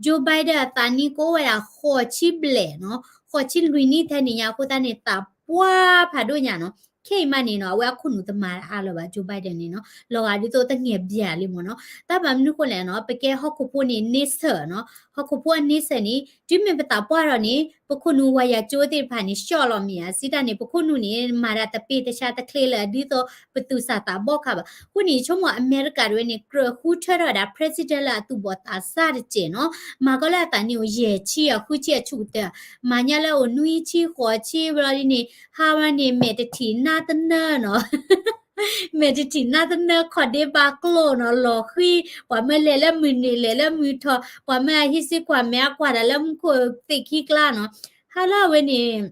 Joe Biden အသးနံၣ်ကအိၣ်ဝဲဒၣ်ဃိးဆံဘျဲၣ်နီၤ ဃိးဆံလွံၢ်နံၣ်ထဲန့ၣ်ညါအဃိသတးန့ၣ် သးပှၢ်ဖးဒိၣ်ညါနီၤ. ခဲအံၤမးန့ၣ်နီၤ အဝဲအခိၣ်နူာ်တမၤအါလၢၤဘၣ် Joe Biden န့ၣ်နီၤ လီၤဂာ်ဒ်သိးတငဲၢ်ဘၣ်လံမ့ၢ်နီၤ. တၢ်ဘၣ်မနုၤဃိလဲၣ်နီၤ ပကဲဟီၣ်ခိၣ်ဖိန့ၣ် နစၢၣ်နီၤ ဟီၣ်ခိၣ်ဖိအနစၢၣ်န့ၣ် တုၤမ့ၢ်ပသးပှၢ်ထီၣ်န့ၣ် ပခိၣ်နူာ်ဝၤယၤကၠိသ့ၣ်တဖၣ်န့ၣ် ရှီၣ်လီၤမ့ၢ်ဧါ စံးတၢ်န့ၣ် ပခိၣ်နူာ်န့ၣ် မၤတၢ်တပ့ၢ်တဆါတချ့လၢၤ ဒ်သိးပသူၣ်စၢ်သးဘီၣ်ခါဘၣ်. အဃိန့ၣ် ယဆိကမိၣ်အမဲရကၤတဝဲန့ၣ် ကြၢးဃုထၢထီၣ်ဝဲဒၣ် president လၢအသူၣ်ဘီၣ်သးစၢ်တစဲးနီၤ မၤကီးလၢအသးနံၣ်အိၣ်ယဲၢ်ဆံအဃုဆံအဆူၣ်ကတၢၢ် မၤညါလၢအိၣ်နွံဆံဃိးဆံဘျီဒ်န့ၣ် ဟါဝဲန့ၣ် မဲာ်တထံၣ်နါတနၢနီၤ မဲာ်တထံၣ်နါတနၢခီၣ်ဒ့ဘၣ်ကျိၣ်နီၤ လီၤဃံၤ ပှၤမၢလဲၤလၢမုၢ်နုာ်လဲၤလၢမုၢ်ထီၣ် ပှၤမၢဟံးစ့ကွၢ်မဲာ်အကွၢ်တၢ်လၢမူခိၣ်သ့ၣ်ခံကျါနီၤ ဟါလၢအဝဲန့ၣ်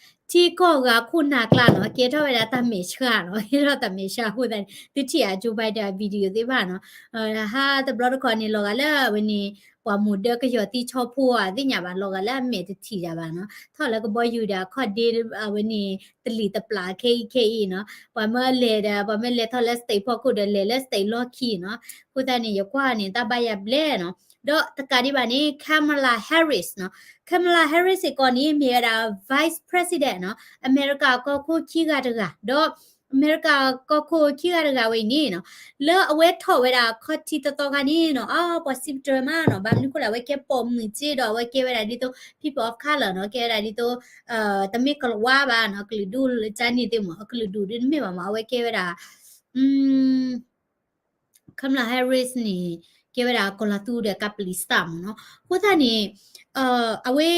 ထံကီၢ်ဂၤခိၣ်နၢ်ကျါနီၤ ကဲထီၣ်ဝဲဒၣ်တၢ်မဲာ်ဆှးနီၤ ကဲထီၣ်တၢ်မဲာ်ဆှးအဃိသတးန့ၣ် သုထံၣ်အ Joe Biden အ video သ့ၣ်တဖၣ်နီၤ ဟါတဘျီတခီန့ၣ် လီၤဂာ်လၢအဝဲန့ၣ် ပှၤမိၢ်ဒၢကယီၤသံဆီဖိဧါသ့ၣ်ညါဘၣ် လီၤဂာ်လၢအမဲာ်တထံၣ်တၢ်ဘၣ်နီၤ ထီၣ်လၢကဘီယူၤဒီးအခီၣ်ဒ့ အဝဲန့ၣ် တလံၤတပျၢ်ခဲအံၤခဲအံၤနီၤ ပှၤမၢလဲၤဒီး ပှၤမၢလဲၤထီၣ်လၢ state ဖီခိၣ်ဒီးလဲၤလၢ state လီၢ်ခံနီၤ အဃိသတးန့ၣ် ယကွၢ်န့ၣ် တၢ်ဘၣ်ယၤဘျဲၣ်နီၤ ဒီးတကးဒံးဘၣ်န့ၣ် Kamala Harris နီၤ Kamala Harris စ့ၢ်ကီးန့ၣ် မ့ၢ်ဝဲဒၣ် vice president နီၤ အမဲရကၤကီၢ်ခိၣ်ခံဂၤတဂၤ ဒီး အမဲရကၤကီၢ်ခိၣ်ခံဂၤတဂၤဝဲအံၤန့ၣ်နီၤ လၢအဝဲထီၣ်ဝဲဒၣ်ခီၣ်ထံးသီသီခါန့ၣ်နီၤ အပှၤစံးပတြၢၤမးနီၤ ဘၣ်မနုၤဃိလဲၣ် အဝဲကဲပိာ်မုၣ်စ့ဒီး အဝဲကဲဝဲဒၣ်ဒ်သိး people of color နီၤ ကဲဝဲဒၣ်ဒ်သိး တမ့ၢ်ကလၤဝါဘၣ်နီၤ ကလုာ်ဒူၣ်ကၠါန့ၣ်သ့ၣ်မ့ၢ် အကလုာ်ဒူၣ်ဒ်တမ့ၢ်ဘၣ်မ့ၢ် အဝဲကဲဝဲဒၣ် Kamala Harris န့ၣ် ကဲဝဲဒၣ်ကီၤလၤသူဒီးကပလံၤစၢ်မ့ၢ်နီၤ အဃိသတးန့ၣ် အဝဲ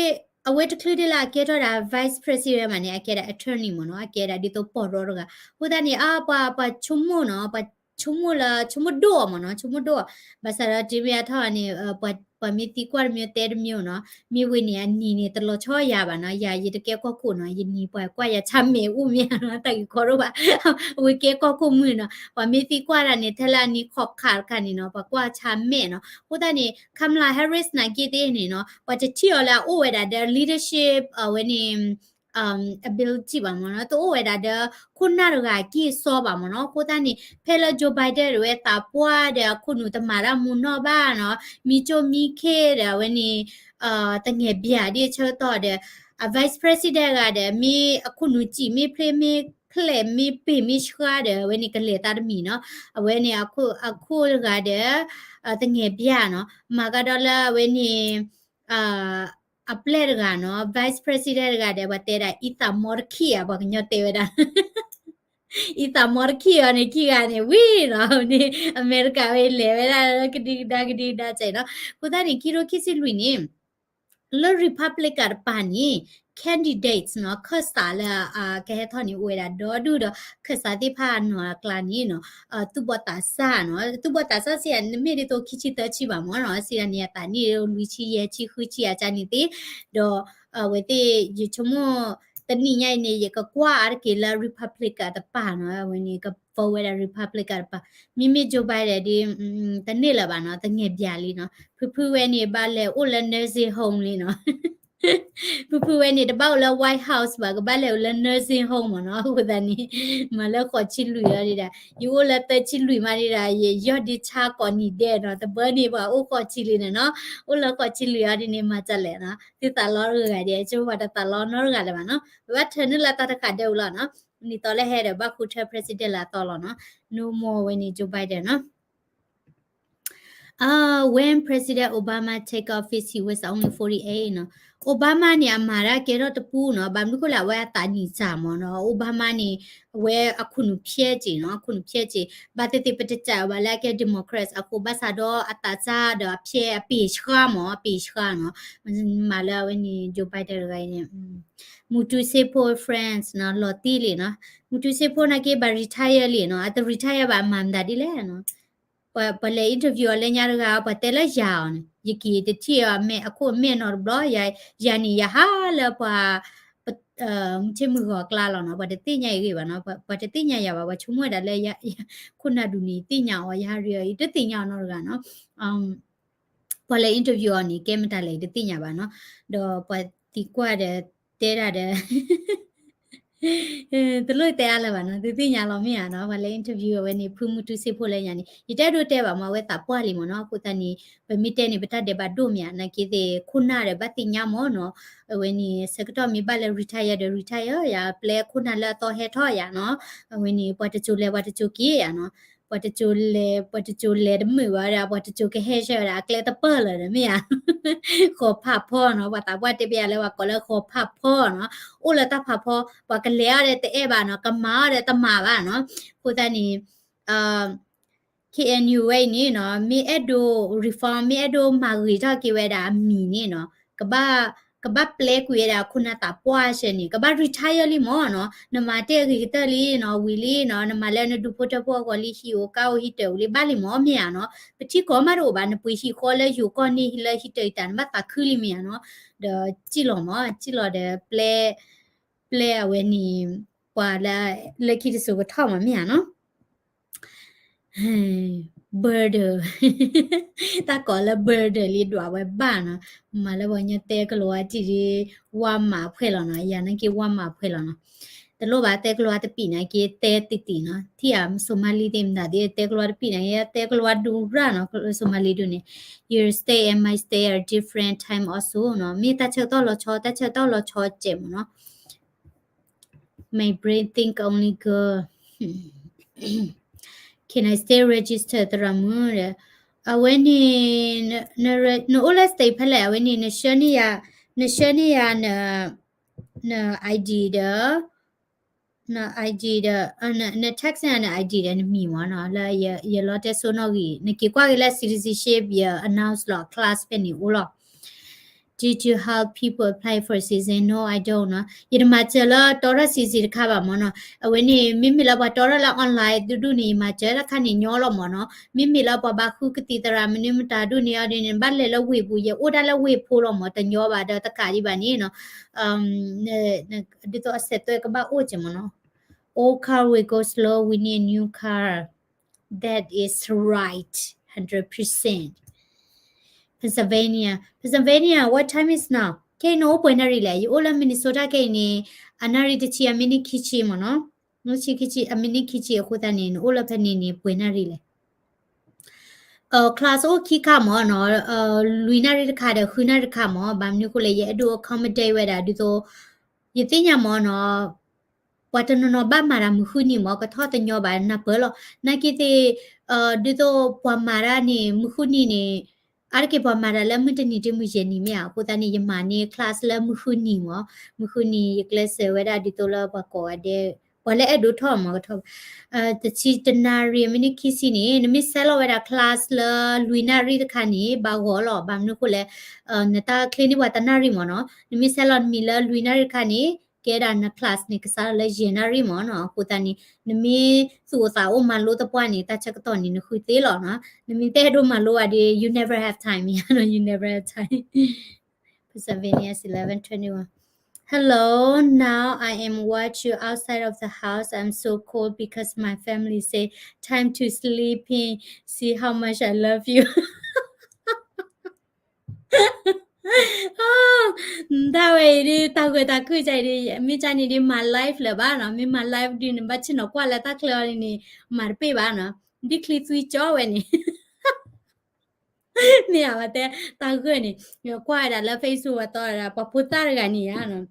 အဝဲတချုးဒ်လၢအကဲထီၣ်ဒၣ် vice president မးန့ၣ် အကဲဒၣ် attorney မ့ၢ်နီၤ အကဲဒၣ်ဒ်သိးပီၢ်ရီတဂၤ အဃိသတးန့ၣ် အပှၤ ပှၤဆိကမိၣ်နီၤ ပှၤဆိကမိၣ်လၢ ဆိကမိၣ်ဒိၣ်အီၤမ့ၢ်နီၤ ဆိကမိၣ်ဒိၣ်အီၤ ဘၣ်ဆၣ်ဒီးတုၤမ့ၢ်အထီၣ်န့ၣ် ပှၤမ့ၢ်သံကွၢ်တမံၤတဲတမံၤနီၤ မ့ၢ်ဝဲန့ၣ်အနံၤန့ၣ် တလီၤဆီယၤဘၣ်နီၤ ယၤယတကဲကီၢ်ခိၣ်နီၤ ယနံၤပှၤကွၢ်ယၤဆါမဲာ်အိၣ်မ့ၢ်နီၤ တၢ်ဂ့ၢ်ခီဒိၣ်ဘၣ် အဝဲကဲကီၢ်ခိၣ်မုၣ်နီၤ ပှၤမ့ၢ်သံကွၢ်တၢ်န့ၣ် ထဲလၢအနံၤခီၣ်ခးတခါန့ၣ်နီၤ ပှၤကွၢ်ဆါမဲာ်နီၤ အဃိသတးန့ၣ် Kamala Harris နာ်က့သ့ၣ်န့ၣ်နီၤ ပှၤတထံၣ်အီၤလၢအအိၣ်ဝဲဒၣ်ဒီး leadership အဝဲန့ၣ် ability ဘၣ်မ့ၢ်နီၤ တအိၣ်ဝဲဒၣ်ဒီး ခိၣ်နၢ်တဂၤကံၢ်စီဘၣ်မ့ၢ်နီၤ အဃိသတးန့ၣ် ဖဲလၢ Joe Biden တဝဲသးပှၢ်ဒီးအခိၣ်နူာ်တမၤတၢ်မူနီၢ်ဘၣ်နီၤ မံကၠိမံခ့ဒီးအဝဲန့ၣ် တငဲၢ်ဘၣ်ဒ်အဆၢကတီၢ်ဒီး အ vice president တဂၤဒီး မ့ၢ်အခိၣ်နူာ်စံၣ်မ့ၢ်ဖျ့မ့ၢ်ဖျဲးမ့ၢ်ပ့ၢ်မ့ၢ်ဆှါဒီး အဝဲန့ၣ်ကလဲၤသးတမံၤနီၤ အဝဲန့ၣ် အခိၣ်တဂၤဒီး တငဲၢ်ဘၣ်နီၤ မၤကဒီးလၢအဝဲန့ၣ် အပျဲၢ်တဂၤနီၤ vice president တဂၤဒီး ပှၤတဲဒၣ် အံသးမီတခံဧါ ပှၤကညီတဲဝဲဒၣ် အံသးမီတခံအီၤန့ၣ် ခံဂၤန့ၣ် ဝံၤနီၤ န့ၣ် အမဲရကၤဝဲလဲၤဝဲဒၣ် ကဒံကဒါကဒံကဒါစဲးနီၤ အဃိသတးန့ၣ် ခံကထိခံဆံလွံၢ်န့ၣ် လၢ Republican တပၤန့ၣ် candidates နီၤ ခၢၣ်စးလၢ ကဟဲထီၣ်န့ၣ် အိၣ်ဝဲဒၣ်ဒီဒူၣ်ဒီး ခၢၣ်စးသ့ၣ်တဖၣ်နီၤအကျါန့ၣ်နီၤ သူၣ်ဘီၣ်သးစၢ်နီၤ သူၣ်ဘီၣ်သးစၢ်စံး မ့ၢ်ဒ်သိးခံဆံသၢဆံဘၣ်မ့ၢ်နီၤ စံးဒ်န့ၣ် အသးနံၣ်လွံၢ်ဆံယဲၢ်ဆံဃုဆံအကါန့ၣ်သ့ ဒီး အဝဲသ့ၣ် ယဆိကမိၣ် တနံၣ်ညါအံၤန့ၣ် ယကကွၢ်အါတက့ၢ်လၢ Republican တပၤနီၤ အဝဲန့ၣ် က vote ဝဲဒၣ် Republican တပၤ မ့မ့ၢ် Joe Biden ဒ် တန့ၢ်လၢၤဘၣ်နီၤ တငဲၢ်ဘၣ်လံနီၤ ဖုဖုဝဲန့ၣ် ဘၣ်လဲၤအိၣ်လၢ nursing home လံနီၤ ဖုဖုဝဲန့ၣ် တဘၣ်အိၣ်လၢ White House ဘၣ် ကဘၣ်လဲၤအိၣ်လၢ nursing home မ့ၢ်နီၤ အဃိသတးန့ၣ် မၤလၢဃိးဆံလွံၢ်အီၤဒ်ဒၣ် ယအိၣ်လၢသၢဆံလွံၢ်မးဒ်ဒၣ် ယယီၢ်ဒ့ဆါကိးနံၤဒဲးနီၤ တဘၣ်န့ၣ် ပှၤအိၣ်ဃိးဆံလံန့ၣ်နီၤ အိၣ်လၢဃိးဆံလွံၢ်အီၤဒ်န့ၣ် မၤဒ်လဲၣ်နီၤ သုသးလီတဂၤဒဲး ဆိပှၤတသးလီနီတဂၤလၢၤဘၣ်နီၤ ပဘၣ်ထၢနုာ်လၢတၢ်တခါဒဲးအူလီၤနီၤ နံၣ်သီလၢဟဲဒီးဘၣ်ဃုထၢ president လၢအသီလီၤနီၤ no more ဝဲန့ၣ် Joe Biden နီၤ When President Obama take office, he was only forty-eight နီၤ. Obama န့ၣ် အမၤတၢ်ကဲထီၣ်တပူၤနီၤ, ဘၣ်မနုၤဃိလဲၣ် အဝဲအသးနံၣ်စၢ်မ့ၢ်နီၤ. Obama န့ၣ် အဝဲအခိၣ်နူာ်ဖျဲးက့ၤနီၤ, အခိၣ်နူာ်ဖျဲးက့ၤ, ဘၣ်သ့ၣ်သ့ၣ်ပတစံးဘၣ်လၢအကဲ Democrats အဃိ ဘၣ်ဆၣ်ဒီးအသးစၢ်ဒီးအဖျဲးအပ့ၤဆှါမ့ၢ်, အပ့ၤဆှါနီၤ. မၤလၢအဝဲန့ၣ် Joe Biden တဂၤအံၤန့ၣ် မူတူစ့ဖိ France နီၤ, လီၤတံၢ်လံနီၤ. မူတူစ့ဖိနာ်က့ ဘၣ် retire လံနီၤ, အတ retire ဘၣ် အမၤမတၤဒ်လဲၣ်နီၤ. ပှၤလဲၤ interview အီၤလၢညါတဂၤ ပှၤတဲလၢယၤအီၤန့ၣ် ယက့ၤတထံၣ်အီၤ အခိၣ်အမဲာ်နီတဘျီ, ယၤန့ၣ် ယဟးလၢပှၤ မုၢ်ဆ့ၣ်မုၢ်ဂီၤအကျါလီၤနီၤ, ပှၤတသ့ၣ်ညါအံၤဂ့ၤဘၣ်နီၤ, ပှၤတသ့ၣ်ညါယၤဘၣ်, ပှၤဆိကမိၣ်ဝဲဒၣ်လၢ ခိၣ်နၢ်ဒူၣ်န့ၣ် သ့ၣ်ညါအီၤ, ယဟးရံအီၤ ယတသ့ၣ်ညါအီၤနီတဂၤနီၤ. ပှၤလဲၤ interview အီၤန့ၣ် ကဲမတၤလဲၣ် ယတသ့ၣ်ညါဘၣ်နီၤ. ဒီးပှၤသံကွၢ်ဒီး တဲဒၣ်ဒီး တလိၣ်တဲအါလၢၤဘၣ်နီၤ, သုသ့ၣ်ညါလီၤမ့ၢ်ဧါနီၤ. ပှၤလဲၤ interview အဝဲန့ၣ် ဖုမူတူစ့ဖိလၢညါန့ၣ် ယတအဲၣ်ဒိးတဲဘၣ်မ့ၢ်, အဝဲသးပှၢ်လံမ့ၢ်နီၤ. အဃိသတးန့ၣ် ပမ့ၢ်တဲန့ၣ် ပတၢ်ဒဲးဘးဒိၣ်မ့ၢ်ဧါ, နာ်က့သ့ၣ် ခိၣ်နၢ်ဒီးဘၣ်သ့ၣ်ညါမ့ၢ်နီၤ. အဝဲန့ၣ် ဆၢကတီၢ်မ့ၢ်ဘၣ်လဲၤ retire ဒီး retire ယၤ, ပျဲခိၣ်နၢ်လၢအသီဟဲထီၣ်ယၤနီၤ. အဝဲန့ၣ် ပှၤတစိၤလဲၤ ပှၤတစိၤက့ၤယၤနီၤ. ပှၤတစိၤလဲၤ ပှၤတစိၤလဲၤတမုာ်ဘၣ်ဒီး ပှၤတစိၤကဟဲဆၢဝဲဒၣ် အကျဲတပၢၢ်လၢၤဒီးမ့ၢ်ဧါ. ဃီၤဖးဖီနီၤ, ပှၤသးပှၢ်တဲပယၤလၢပှၤကိးလၢဃီၤဖးဖီနီၤ. အိၣ်လၢတၢ်ဖးဖီ, ပှၤကလဲၤအီၤဒီးတအဲၣ်ဘၣ်နီၤ, ကမၤအီၤဒီးတမၤဘၣ်နီၤ. အဃိသတးန့ၣ် KNU ဝဲအံၤန့ၣ်နီၤ, မ့ၢ်အဲၣ်ဒိး reform, မ့ၢ်အဲၣ်ဒိးမၤဂ့ၤထီၣ်က့ၤဝဲဒၣ်အမံၤန့ၣ်နီၤ, ကဘၣ် ကဘၣ်ပျဲကွံာ်ဝဲဒၣ်ခိၣ်နၢ်သးပှၢ်ဆၢန့ၣ် ကဘၣ် retire လံမ့ၢ်နီၤ. နမၤတ့ၢ်အဂ့ၤကတၢၢ်လံနီၤ, ဝံၤလံနီၤ, နမၤလၢနဒူဖိထၢဖိအဂီၢ်လံ, ဟံၣ်အိၣ်ကါအိၣ် ဟံၣ်တၢၢ်အိၣ်လံ ဘၣ်လံမ့ၢ်, မ့ၢ်ဧါနီၤ. ပထံကီၢ်မးတအိၣ်ဘၣ်, နပှ့ၤဟံၣ်ဃီလၢယိၤကီၢ်န့ၣ် လၢဟံၣ်တၢၢ်အံၤတၢ် နဘၣ်သးခုလံမ့ၢ်ဧါနီၤ. ဒီးစံၣ်လီၤမ့ၢ်, စံၣ်လီၤဒီးပျဲ ပျဲအဝဲန့ၣ် ပှၤလၢ လၢခံတစိၤကထီၣ်မးမ့ၢ်ဧါနီၤ. Burden, တၢ်ကိးလၢ burden လံဒွးဝဲဘၣ်နီၤ. မၤလၢပှၤကညီတဲကလိၤဝါထံၣ်ဒ် ဝါမးဖှဲၣ်လီၤနီၤ, ယၤနာ်က့ဝါမးဖှဲၣ်လီၤနီၤ. တလိၣ်ဘၣ်တဲကလိၤဝါတပံာ်နာ်က့ တဲတံၢ်တံၢ်နီၤ. ထံၣ်ဧါ Somali သ့ၣ်မတၤသ့ၣ် တဲကလိၤဝါတပံာ်နာ်က့ တဲကလိၤဝါဒူရၣ်နီၤ, Somali ဒူန့ၣ်. Your stay and my stay are different time also နီၤ. မ့ၢ်တၢ်ဆၢကတီၢ်လီၤဆီ တၢ်ဆၢကတီၢ်လီၤဆီစဲးမ့ၢ်နီၤ. My brain think only girl. Can I stay register သရၣ်မုၣ်ဒီး အဝဲန့ၣ် န န နအိၣ်လၢ state ဖဲလဲၣ်, အဝဲန့ၣ် န share န့ၢ်ယၤ န share န့ၢ်ယၤ န ID ဒီး န ID ဒီး န န text န့ၢ်ယၤ န ID ဒီး နမံၤမ့ၢ်နီၤ, လၢယ ယလီတဲစိနီၣ်ဂံၢ် နက့ၤကွၢ်က့ၤလၢ citizenship ယ announce လီၤ class ဖဲန့ၣ်အိၣ်လီၤ. Did you help people apply for citizen? No, I don't နီၤ. ယတမၤစၢၤလၢတီထီၣ် citizen တခါဘၣ်မ့ၢ်နီၤ. အဝဲန့ၣ် မ့မ့ၢ်လၢပှၤတီထီၣ်လၢ online ဒူဒူန့ၣ် ယမၤစၢၤတၢ်တခါန့ၣ်ညီလီၤမ့ၢ်နီၤ. မ့မ့ၢ်လၢပှၤဘၣ်ဃုကသံၣ်သရၣ်မနုၤမတၤဒူန့ၣ်အီၤဒ်န့ၣ် နဘၣ်လဲၤလၢဝ့ၢ်ပူၤ, ယအိၣ်ဒၣ်လၢဝ့ၢ်ဖိလီၤမ့ၢ်, တညီဘၣ်ဒီးတကးဒံးဘၣ်န့ၣ်နီၤ. ဒ်သိးအစဲးသွဲၣ်ကဘၣ်အိၣ်က့မ့ၢ်နီၤ. Old car will go slow, we need a new car. That is right, hundred percent. Pennsylvania, Pennsylvania, what time is now? ခဲအံၤနအိၣ်ပှဲၤနၣ်ရံၣ်လဲၣ်. ယအိၣ်လၢ Minnesota ခဲအံၤန့ၣ် အနၣ်ရံၣ်တဆံ အမံးနံးခံဆံမ့ၢ်နီၤ. မံးနံးခံဆံ အမံးနံးခံဆံအဃိသတးန့ၣ် နအိၣ်လၢဖဲန့ၣ်န့ၣ် ပှဲၤနၣ်ရံၣ်လဲၣ်. အ class အိၣ်ခံခါမ့ၢ်နီၤ, လွံၢ်နၣ်ရံၣ်တခါဒီး ဃုနၣ်ရံၣ်တခါမ့ၢ်. ဘၣ်မနုၤအဃိလဲၣ် ယအဲၣ်ဒိး accommodate ဝဲဒၣ်ဒ်သိး ယသ့ၣ်ညါမ့ၢ်နီၤ, ပှၤတနီၤနီၤဘၣ်မၤတၢ်မုၢ်ဃုနံၤမ့ၢ် ကထီၣ်တညီဘၣ်နၢ်ပၢၢ်လီၤ. နာ်က့သ့ၣ် ဒ်သိးပှၤမၤတၢ်န့ၣ် မုၢ်ဃုနံၤန့ၣ် အါတက့ၢ်ပှၤမၤတၢ်လၢမုၢ်တနံၤတုၤမုၢ်ယဲၢ်နံၤမ့ၢ်ဧါ. အဃိသတးန့ၣ် ယမၤန့ၢ် class လၢမုၢ်ဃုနံၤမ့ၢ်, မုၢ်ဃုနံၤ ယကျဲးစၢးဝဲဒၣ်ဒ်သိးလၢပှၤကိးဂၤဒဲး ပှၤလၢအဲၣ်ဒိးထီၣ်မ့ၢ်ကထီၣ် တဆံတနၣ်ရံၣ် မံးနံးခံဆံန့ၣ် နမ့ၢ်ဆဲးလီၤဝဲဒၣ် class လၢလွံၢ်နၣ်ရံၣ်တခါန့ၣ် ဘၣ်ဂီၤလီၤ. ဘၣ်မနုၤအဃိလဲၣ် နတၢ်ချ့န့ၢ်ပှၤတနၣ်ရံၣ်မ့ၢ်နီၤ. နမ့ၢ်ဆဲးလီၤနမံၤလၢလွံၢ်နၣ်ရံၣ်တခါန့ၣ် ကဲဒၣ်န class န့ၣ် ကစးထီၣ်လၢယဲၢ်နၣ်ရံၣ်မ့ၢ်နီၤ. အဃိသတးန့ၣ် နမ့ၢ်သူၣ်အိၣ်သးအိၣ်မၤလိသပှၢ်န့ၣ် တၢ်ဆၢကတီၢ်န့ၣ် နဃုသ့လီၤနီၤ. နမ့ၢ်တအဲၣ်ဒိးမၤလိဘၣ်ဒီး you never have time, you know, you never have time. Pennsylvania is eleven twenty-one. Hello, now I am watch you outside of the house. I'm so cold because my family say time to sleeping. See how much I love you. တၢ်ဝဲအံၤဒ် တၢ်ဂၢၢ်တၢ်ခုၣ်ကၢ်အံၤဒ် မ့ၢ်ကၢ်န့ၣ်ဒ်မၤ live လၢၤဘၣ်နီၤ. မ့ၢ်မၤ live ဒ်န့ၣ် ဘၣ်ဆ့ၣ်နီၤကွၢ်လၢတၢ်ချၢအီၤဒ်န့ၣ် မၤတပ့ၢ်ဘၣ်နီၤ. ဒ်ချံသွံကၠီဝဲန့ၣ် မ့ၢ်အဝဲတဲ တၢ်ဂၢၢ်န့ၣ် ကွၢ်ဝဲဒၣ်လၢ Facebook ဝဲတီဒီး ပှၤဖိသၣ်တဂၤန့ၣ်ဧါ,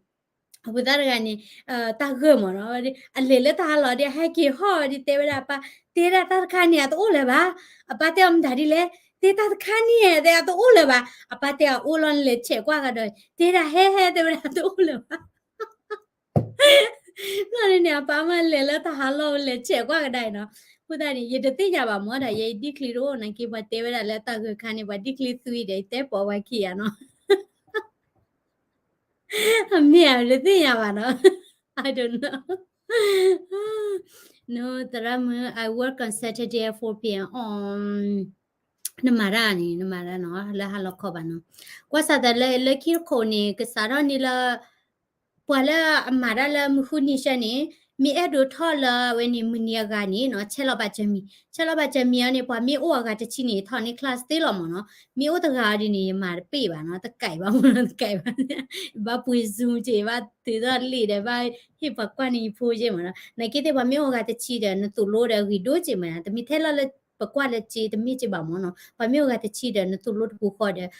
အဖိသၣ်တဂၤန့ၣ် တၢ်ဂၢၢ်မ့ၢ်နီၤ, အလဲၤလၢတၢ်ဟးလီၤဒီး ဟဲက့ၤဟီၣ်ဝဲဒ်တဲဝဲဒၣ်အပၢ်, တဲဒၣ်တၢ်တခါန့ၣ် အတအိၣ်လၢၤဘၣ်, အပၢ်တဲအီၤမတၤဒ်လဲၣ်, တဲတၢ်တခါန့ၣ် တဲအတအိၣ်လၢၤဘၣ်. အပၢ်တဲအအိၣ်လီၤ နလဲၤဆဲးကွၢ်ကဒီး တဲဒၣ်ဟဲဟဲ တဲဝဲဒၣ်တအိၣ်လၢၤဘၣ်. ဘျီန့ၣ်န့ၣ် အပၢ်မၢလဲၤလၢတၢ်ဟးလီၢ်လဲၤဆဲးကွၢ်ကဒါအံၤနီၤ. အဃိသတးန့ၣ် ယတသ့ၣ်ညါဘၣ်မၢ်ဒီး ယဒ်ချံတအိၣ်နာ်က့ ပှၤတဲဝဲဒၣ်လၢတၢ်ဂၢၢ်ခါန့ၣ် ပှၤဒ်ချံသွံဒီး ယတဲပိာ်ဝဲခံဂၤနီၤ. အမ့ၢ်ဧါ တသ့ၣ်ညါဘၣ်နီၤ. I don't know. နီၢ်သရၣ်မုၣ် I work on Saturday at four p.m. အီ နမၤတၢ်န့ၣ် နမၤတၢ်နီၤ လၢဟါလီၤခီဘၣ်နီၤ. ကွၢ်စးသးလၢ လၢခံတခိၣ်န့ၣ် ကစးထီၣ်န့ၣ်လၢ ပှၤလၢအမၤတၢ်လၢမုၢ်ဃုနံၤဆၢန့ၣ် မ့ၢ်အဲၣ်ဒိးထီၣ်လၢအဝဲန့ၣ် မုၢ်နံၤအဂၤန့ၣ်နီၤ ဆဲးလီၤဘၣ်စၢၤမံၤ ဆဲးလီၤဘၣ်စၢၤမံၤအီၤန့ၣ် ပှၤမ့ၢ်အိၣ်အဂၤတဆံန့ၣ် ထီၣ်န့ၢ် class သ့လီၤမၢ်နီၤ. မ့ၢ်အိၣ်တဂၤအီၤဒ်န့ၣ် ယမၤတပ့ၢ်ဘၣ်နီၤ တကဲဘၣ်မၢ်နီၤ တကဲဘၣ် ဘၣ်ပှ့ၤ Zoom က့ၤ ဘၣ်တုၤထီၣ်လံာ်ဒီး ဘၣ်ဟ့ၣ်ပှၤကွၢ်န့ၢ်ယဖိက့ၤမၢ်နီၤ. နာ်က့သ့ၣ် ပှၤမ့ၢ်အိၣ်အဂၤတဆံဒီး နသိၣ်လိဒီးအဂ့ၤဒိၣ်က့ၤမၢ်နီၤ. တမ့ၢ်ထဲလီၤလၢပကွၢ်လၢက့ၤ တမ့ၢ်က့ၤဘၣ်မၢ်နီၤ. ပှၤမ့ၢ်အိၣ်အဂၤတဆံဒီး နသိၣ်လိတပူၤဃီဒီး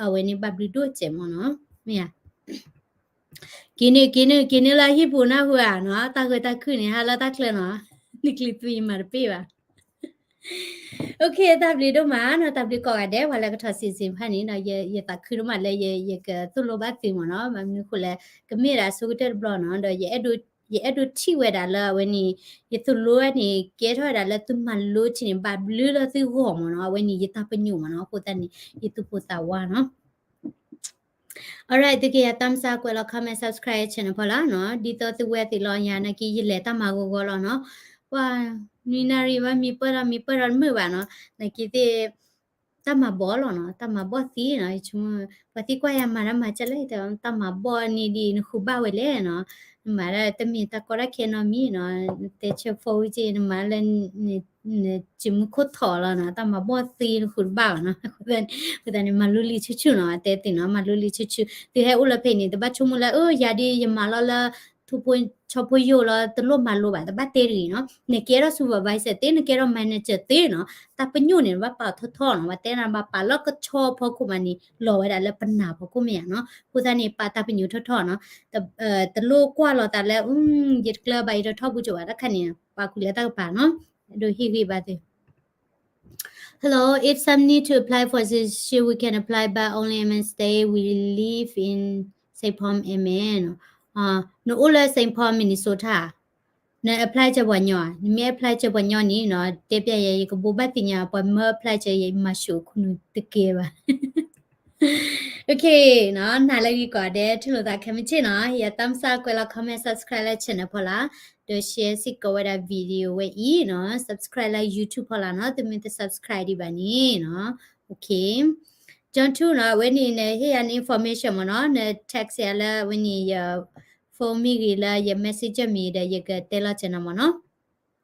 အဝဲန့ၣ်ဘၣ်ဘျုးဒိၣ်ကဲးမၢ်နီၤ မ့ၢ်ဧါ. က့ၤန့ၣ် က့ၤန့ၣ် က့ၤန့ၣ်လၢဟံၣ်ပူၤနၢ်ဟူဧါနီၤ တၢ်ဂၢၢ်တၢ်ခုၣ်န့ၣ် ဟါလၢတၢ်ချၢနီၤ နချံသွံမၤတပ့ၢ်ဘၣ်. Okay တၢ်ဘျုးဒိၣ်မးနီၤ တၢ်ဘျုးကိးဂၤဒဲး ပှၤလၢကထီၣ်စံးစ့ၢ်ဖဲန့ၣ်နီၤ ယသးခုဒိၣ်မးလၢ ယကသိၣ်လိဘၣ်သုမၢ်နီၤ. မနုၤအဃိလဲၣ် ကမ့ၢ်ဒၣ်ဆိကတၢၢ်တဘျီနီၤ ဒီး ယအဲၣ်ဒိးထံၣ်ဝဲဒၣ်လၢအဝဲန့ၣ် ယသိၣ်လိဝဲန့ၣ် ကဲထီၣ်ဝဲဒၣ်လၢသုမၤလိထံန့ၣ် ဘၣ်ဘျုးလၢသုဂီၢ်မၢ်နီၤ. အဝဲန့ၣ်ယတၢ်ပညိၣ်မၢ်နီၤ အဃိသတးန့ၣ် ယသူၣ်ပိၢ်သးဝးနီၤ. Alright သုကယၤ thumbs up ကွဲးလီၤ comment subscribe channel ဖီလာ်နီၤ ဒ်သိးသုဝဲသ့ၣ်လီၤယၤနာ်က့ ယလဲၤတၢ်မၤဂီၤဂီၤလီၤနီၤ ပှၤ နွံနၣ်ရံၣ်ဘၣ်မံပၢၢ်ထီၣ်မံပၢၢ်ထီၣ်တမုာ်ဘၣ်နီၤ နာ်က့သ့ၣ် တၢ်မၤဘီၣ်လီၤနီၤ တၢ်မၤဘီၣ်သံနီၤ ယဆိကမိၣ် ပှၤသံကွၢ်ယၤမၤတၢ်မၤကဲလဲၣ် တၢ်မၤဘီၣ်န့ၣ်ဒ်နဃုဘၣ်ဝဲလဲၣ်နီၤ နမၤဒၣ်တမ့ၢ်တၢ်ကီတၢ်ခဲနီတမံၤနီၤ နတဲဆၢဖိဝံၤက့ နမၤလၢ နစုမုၢ်ခိၣ်ထီၣ်လီၤနီၤ တၢ်မၤဘီၣ်သံနဃုတဘၣ်ဘၣ်နီၤ အဃိသတးန့ၣ် မၤလိလံာ်ဆူၣ်ဆူၣ်နီၤ တဲသ့ၣ်နီၤ မၤလိလံာ်ဆူၣ်ဆူၣ် သုဟဲအိၣ်လၢဖဲန့ၣ် တဘၣ်ဆိကမိၣ်လၢ အၢ ယၤဒ်ယမၤလီၤလၢ ထိၣ်ဖိဆီဖိယိာ်လီၤ တလိၣ်မၤလိဘၣ် တဘၣ်တဲတဂ့ၤနီၤ နကဲထီၣ် supervisor သ့ နကဲထီၣ် manager သ့နီၤ တၢ်ပညိၣ်န့ၣ် နဘၣ်ပာ်ထီၣ်ထီနီၤ ပှၤတဲနၤဘၣ်ပာ်လၢကဆီဖီခိၣ်မးန့ၣ် လီၤဝဲဒၣ်လၢပနၢ်ဖီခိၣ်မ့ၢ်ဧါနီၤ အဃိသတးန့ၣ် ပာ်တၢ်ပညိၣ်ထီၣ်ထီနီၤ တလိၣ်ကွၢ်လီၤသးလၢ ယတကျၢၤဘၣ် ယတထီၣ်ဘူးကၠိဘၣ် တၢ်ခါန့ၣ် ပာ်ခူၣ်လၢတၢ်ကပၤနီၤ ဒိးဟ့ၣ်ဂံၢ်ဘါသု Hello, if some need to apply for citizenship, we can apply, but only M N state. We live in Saint Paul, M N. နအိၣ်လၢ Saint Paul, Minnesota. န apply စၢၤပှၤညီ, နမ့ၢ် apply စၢၤပှၤညီန့ၣ်နီၤ, တဲပျဲယၤ ယကဘိးဘၣ်သ့ၣ်ညါ ပှၤမၢ apply စၢၤယၤ ယမၤဆူၣ်အခိၣ်နူာ်တကဲဘၣ်. Okay နီၤ, နၤလၢဂ့ၤကိးဂၤဒဲး ထူၣ်လိာ်သးခဲမုၢ်ဆ့ၣ်နီၤ, ယ thumbs up ကွဲးလီၤ comment subscribe လၢ channel ဖီလာ်, ဒီး share စ့ၢ်ကီးဝဲဒၣ် video ဝဲအံၤနီၤ, subscribe လၢ YouTube ဖီလာ်နီၤ, သုမ့ၢ်တ subscribe ဒံးဘၣ်န့ၣ်နီၤ. Okay. John two နီၤ, အဝဲန့ၣ်နဟ့ၣ်ယၤန information မ့ၢ်နီၤ, န text ယၤလၢအဝဲန့ၣ်ယ phone မ့ၢ်ဂ့ၤ လၢယ messenger မ့ၢ်ဒီး ယကတဲလီၤစၢၤနၤမ့ၢ်နီၤ.